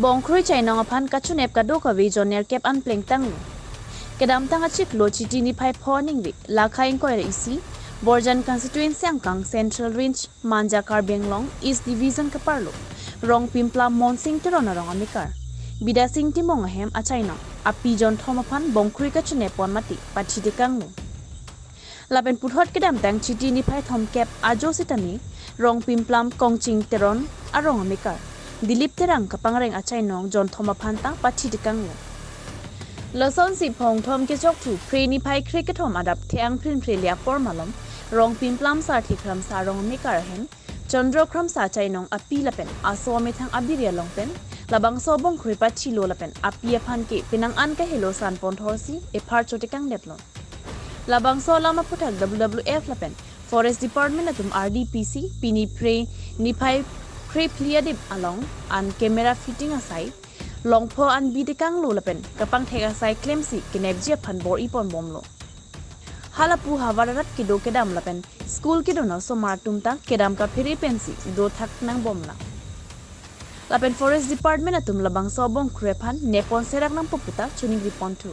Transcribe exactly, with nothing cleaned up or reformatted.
Bongkroi chainong aphan kachonep kadokave jon nerkep an plengtanglo. Kedamtang achiklo Chiti niphai pho ningve, lakha ingkoi ra isi, Borjan constituency angkang Central Range, Manja Karbi Anglong East Division kaparlo Rongpimplam Monsing Teron arong amekar Bidasing Timung ahem achainong api jonthom aphan bongkroi kachonep pon mate pathi tekanglo. Lapen puthot kedamtang Chiti niphai thomkep ajo sitame Rongpimplam Kongching Teron arong amekar Dilip Terang kapangreng achainong jonthom aphan ta pathi tekanglo. Lasonsi phongthom kechokthu Phre niphai krekethom adap the-ang phrinphre le apor malom Rongpimplam Sarthe Kramsa arong amekar ahem Chandra Kramsa achainong api lapen aso amethang abiri along pen labangso bongkroi pathilo lapen api aphan ke penang an kahelo san pon thorsi ephar chotekangdetlo. Labangso alam aphuthak W W F lapen Forest Department atum R D P C pini Phre niphai krephli adip along an camera fitting asai longpho an bi tekanglo lapen kapangthek asai klemsi kenepji aphan bor-i ponbomlo. Halapu havar arat kedo kedam lapen school kedon osomar atum ta kedam kaphere pensi dothak nangbomlang. Lapen Forest Department atum labangso bongkroi aphan nep pon serak nangpo puta choningri ponthu.